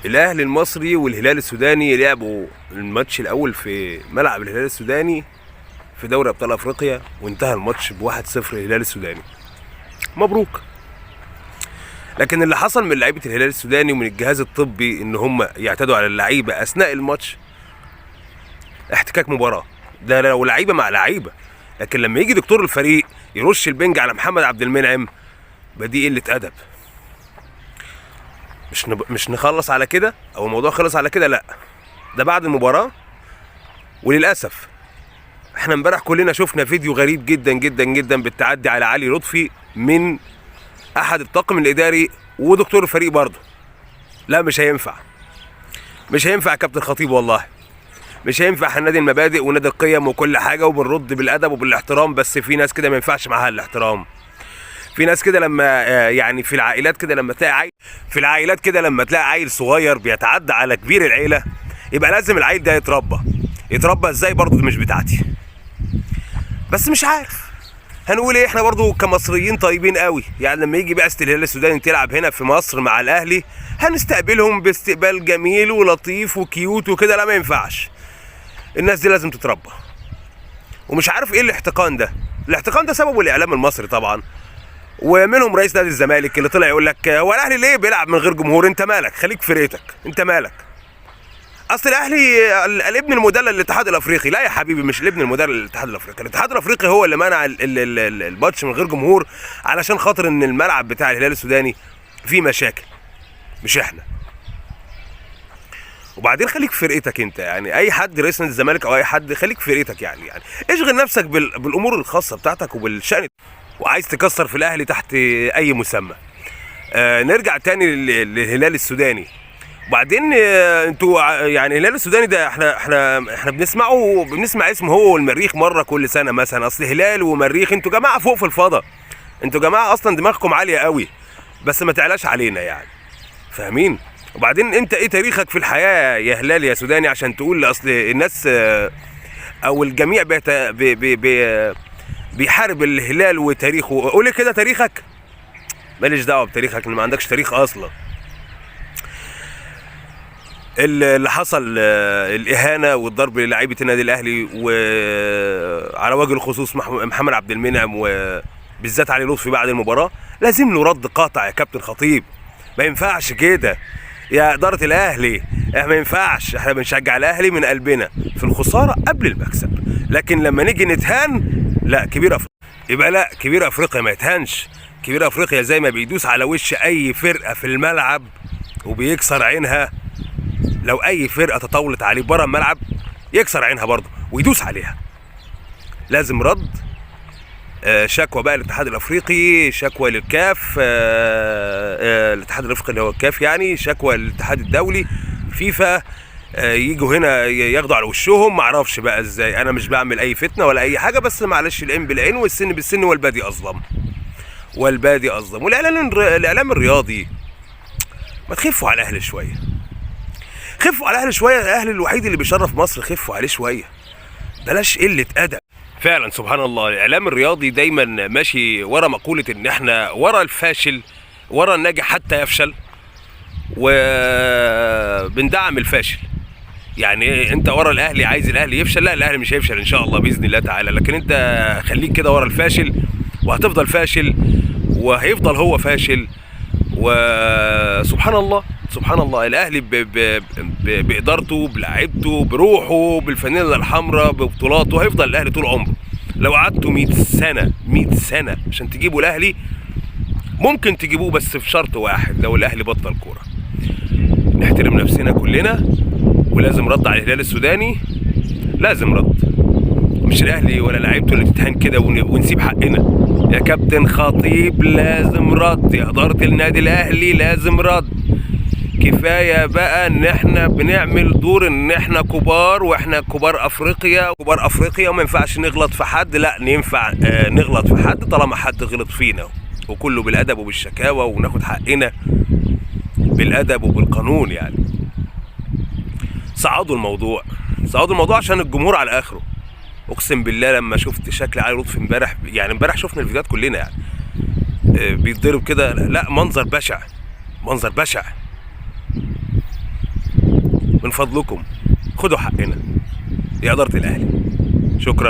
الاهلي المصري والهلال السوداني لعبوا الماتش الاول في ملعب الهلال السوداني في دوري ابطال افريقيا، وانتهى الماتش ب1-0 للهلال السوداني. مبروك. لكن اللي حصل من لعيبة الهلال السوداني ومن الجهاز الطبي ان هم يعتدوا على اللعيبة اثناء الماتش، احتكاك مباراة، ده لو لعيبة مع لعيبة. لكن لما يجي دكتور الفريق يرش البنج على محمد عبد المنعم، بدي قلة ادب. مش نخلص على كده او الموضوع خلص على كده، لا، ده بعد المباراة. وللاسف احنا امبارح كلنا شفنا فيديو غريب جدا جدا جدا بالتعدي على علي لطفي من احد الطاقم الاداري ودكتور الفريق برضه. لا، مش هينفع، مش هينفع يا كابتن خطيب، والله مش هينفع. احنا نادي المبادئ ونادي القيم وكل حاجة، وبنرد بالادب وبالاحترام، بس في ناس كده ما ينفعش معاها الاحترام. في ناس كده لما يعني في العائلات كده لما تلاقي عيل، في العائلات كده لما تلاقي عيل صغير بيتعدى على كبير العيلة، يبقى لازم العيل ده يتربى. يتربى ازاي برضه دي مش بتاعتي، بس مش عارف هنقول ايه. احنا برضو كمصريين طيبين قوي، يعني لما يجي بعثه الهلال السوداني تلعب هنا في مصر مع الاهلي هنستقبلهم باستقبال جميل ولطيف وكيوت وكده. لا، ما ينفعش، الناس دي لازم تتربى. ومش عارف ايه الاحتقان ده. الاحتقان ده سببه الاعلام المصري طبعا، ومنهم رئيس نادي الزمالك اللي طلع يقول لك هو الاهلي ليه بيلعب من غير جمهور؟ انت مالك، خليك في فرقتك، انت مالك. اصل الاهلي الابن المدلل للاتحاد الافريقي. لا يا حبيبي، مش الابن المدلل للاتحاد الافريقي. الاتحاد الافريقي هو اللي منع الماتش من غير جمهور علشان خاطر ان الملعب بتاع الهلال السوداني فيه مشاكل، مش احنا. وبعدين خليك في فرقتك انت، يعني اي حد رئيس نادي الزمالك او اي حد خليك في فرقتك، يعني اشغل نفسك بالامور الخاصة بتاعتك وبالشان، وعايز تكسر في الاهلي تحت اي مسمى. نرجع تاني للهلال السوداني. وبعدين انتوا يعني الهلال السوداني ده احنا بنسمعه، بنسمع اسمه هو والمريخ مرة كل سنة مثلا. اصل هلال ومريخ، انتوا جماعة فوق في الفضاء، انتوا جماعة اصلا دماغكم عالية قوي، بس ما تعلاش علينا يعني، فاهمين؟ وبعدين انت ايه تاريخك في الحياة يا هلال يا سوداني عشان تقول اصل الناس او الجميع بيت بي بي بي بيحارب الهلال وتاريخه؟ قول لي كده تاريخك. ماليش دعوه بتاريخك، ان ما عندكش تاريخ اصلا. اللي حصل الاهانة والضرب للاعيبه النادي الاهلي، وعلى وجه الخصوص محمد عبد المنعم وبالذات علي لطفي بعد المباراة، لازم له رد قاطع يا كابتن خطيب. ما ينفعش كده يا ادارة الاهلي، احنا ما ينفعش، احنا بنشجع الاهلي من قلبنا في الخسارة قبل المكسب، لكن لما نيجي نتهان لا، كبير افريقيا يبقى لا، كبير افريقيا ما يتهانش. كبير افريقيا زي ما بيدوس على وش اي فرقه في الملعب وبيكسر عينها، لو اي فرقه تطاولت عليه بره الملعب يكسر عينها برضه ويدوس عليها. لازم رد، شكوى بقى للاتحاد الافريقي، شكوى للكاف، الاتحاد الافريقي اللي هو الكاف يعني، شكوى للاتحاد الدولي فيفا، يجوا هنا ياخدوا على وشهم. معرفش بقى ازاي، انا مش بعمل اي فتنة ولا اي حاجة، بس معلش العين بالعين والسن بالسن والبادي اظلم، والبادي اظلم. والاعلام الاعلام الرياضي ما تخفوا على الاهلي شوية، خفوا على الاهلي شوية. الاهلي الوحيد اللي بيشرف مصر، خفوا عليه شوية، بلاش قلة ادب. فعلا سبحان الله، الاعلام الرياضي دايما ماشي ورا مقولة ان احنا ورا الفاشل، ورا الناجح حتى يفشل، وبندعم الفاشل. يعني انت ورا الاهلي، عايز الاهلي يفشل؟ لا، الاهلي مش هيفشل ان شاء الله باذن الله تعالى، لكن انت خليك كده ورا الفاشل وهتفضل فاشل وهيفضل هو فاشل. وسبحان الله، سبحان الله، الاهلي بادارته، بلعيبته، بروحه، بالفانيلا الحمراء، ببطولاته، هيفضل الاهلي طول عمره. لو قعدتوا 100 سنة، 100 سنة عشان تجيبوا الاهلي، ممكن تجيبوه بس في شرط واحد، لو الاهلي بطل كورة. نحترم نفسنا كلنا، ولازم رد على الهلال السوداني، لازم رد. مش الاهلي ولا لعيبته اللي تتهان كده ونسيب حقنا. يا كابتن خطيب لازم رد، يا ادارة النادي الاهلي لازم رد. كفاية بقى ان احنا بنعمل دور ان احنا كبار، واحنا كبار افريقيا، كبار افريقيا، وما ينفعش نغلط في حد. لا، ينفع نغلط في حد طالما حد غلط فينا، وكله بالادب وبالشكاوى، وناخد حقنا بالادب وبالقانون. يعني صعدوا الموضوع، صعدوا الموضوع عشان الجمهور على اخره. اقسم بالله لما شفت شكل علي لطفي امبارح، يعني امبارح شفنا الفيديوهات كلنا، بيتضرب كده، لا منظر بشع، منظر بشع. من فضلكم خدوا حقنا يا ادارة الاهلي. شكرا.